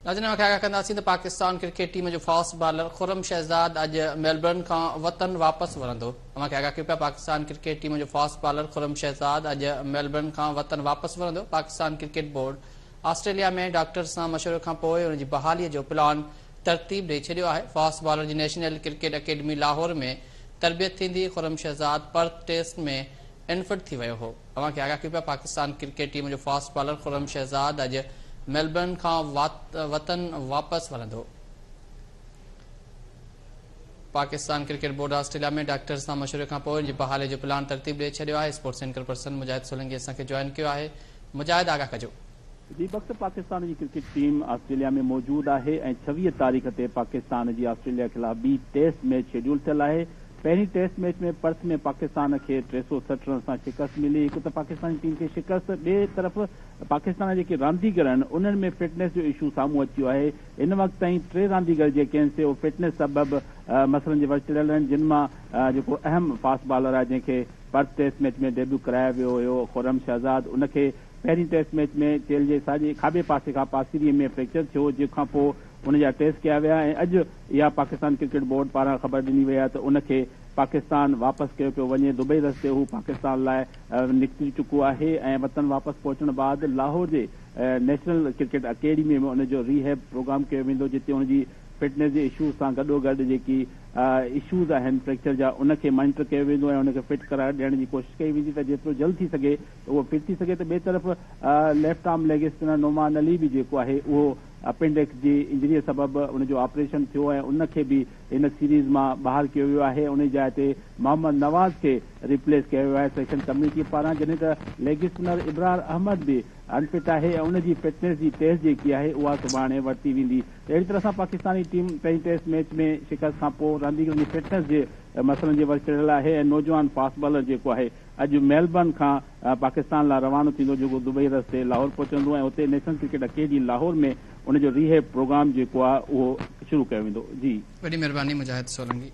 ناظرين اوهان کي آگاهه ڪنداسين ته پاڪستان ڪرڪيٽ ٽيم جو فاسٽ بالر خرم شهزاد اڄ ميلبرن کان وطن واپس ورندو. اوهان کي آگاهه ڪيون پيا پاڪستان ڪرڪيٽ ٽيم جو فاسٽ بالر خرم شهزاد اڄ ميلبرن کان وطن واپس ورندو. Pakistan cricket board Australia ۾ doctors سان مشوري کان پوء ان جي بحالي جو پلان ترتيب ڏئي ڇڏيو آهي. فاسٽ بالر جي نيشنل ڪرڪيٽ اڪيڊمي لاهور ۾ تربيت ٿيندي. خرم شهزاد پرٿ ٽيسٽ ۾ انفٽ ٿي ويو هو. اوهان کي آگاهه ڪيون پيا پاڪستان ڪرڪيٽ ٽيم جو فاسٽ بالر خرم شهزاد اڄ ميلبرن کان وطن واپس ورندو. Pakistan cricket board Australia ۾ doctors سان مشوري کان پوء ان جي بحالي جو پلان ترتيب ڏئي ڇڏيو آهي. اسپورٽس اينڪر پرسن مجاهد سولنگي اسان کي جوائن ڪيو آهي. مجاهد آگاهه ڪجو. جي وقت پاڪستان جي ڪرڪيٽ ٽيم آسٽريليا ۾ موجود آهي ۽ 26 تاريخ تي پاڪستان جي آسٽريليا خلاف ٻي ٽيسٽ ميچ شيڊيول ٿيل آهي. پهرين ٽيسٽ ميچ ۾ پرٿ ۾ پاڪستان کي 360 رنز سان شڪست ملي. هڪ ته پاڪستاني ٽيم کي شڪست، ٻئي طرف پاڪستان جا جيڪي رانديگر آهن انهن ۾ فٽنيس جو اشو سامهون اچي ويو آهي. هن وقت تائين ٽي رانديگر جيڪي آهن سي اهي فٽنيس سبب مسئلن جي ور چڙهيل آهن جن مان جيڪو اهم فاسٽ بالر آهي جنهن کي پرٿ ٽيسٽ ميچ ۾ ڊيبيو ڪرايو ويو هيو خرم شهزاد ان کي پهرين ٽيسٽ ميچ ۾ چيلهه جي ساڄي کاٻي پاسي کان پاسيري ۾ فريڪچر ٿيو جنهن کان پوء ان جا ٽيسٽ ڪيا ويا ۽ اڄ اها پاڪستان ڪرڪيٽ بورڊ پاران خبر ڏني وئي آهي ته ان کي پاڪستان واپس ڪيو پيو وڃي دبئي رستي هو پاڪستان لاء نڪري چڪو آهي ۽ وطن واپس پهچڻ بعد لاهور جي نيشنل ڪرڪيٽ اڪيڊمي ۾ ان جو ري هيب پروگرام ڪيو ويندو جتي ان جي فٽنيس جي اشوز سان گڏوگڏ جيڪي اشوز آهن فريڪچر جا ان کي مانيٽر ڪيو ويندو ۽ ان کي فٽ قرار ڏيڻ جي ڪوشش ڪئي ويندي ته جيترو جلد ٿي سگهي ته اهو فٽ ٿي سگهي ته ٻئي طرف left arm leg spinner Noman Ali به جيڪو آهي اهو اپينڊڪس جي انجريء سبب ان جو آپريشن ٿيو ۽ ان کي به هن سيريز مان ٻاهر ڪيو ويو آهي ان جي جاء تي محمد نواز کي ريپليس ڪيو ويو آهي سليڪشن ڪميٽي پاران جڏهن ته ليگ اسپنر ابرار احمد به انفٽ آهي ۽ ان جي فٽنيس جي ٽيسٽ جيڪي آهي اها سڀاڻي ورتي ويندي ته اهڙي طرح سان پاڪستاني ٽيم پهرين ٽيسٽ ميچ ۾ شڪست کانپوء رانديگرن جي فٽنيس جي مسئلن جي ور چڙهيل آهي ۽ نوجوان فاسٽ بالر جيڪو آهي اڄ ميلبرن کان پاڪستان لاء روانو ٿيندو جيڪو دبئي رستي لاهور پهچندو ۽ اتي نيشنل ڪرڪيٽ اڪيڊمي لاهور ۾ ان جو ري هيب پروگرام جيڪو آهي اهو شروع ڪيو ويندو. جي. وڏي مهرباني مجاهد سولنگي.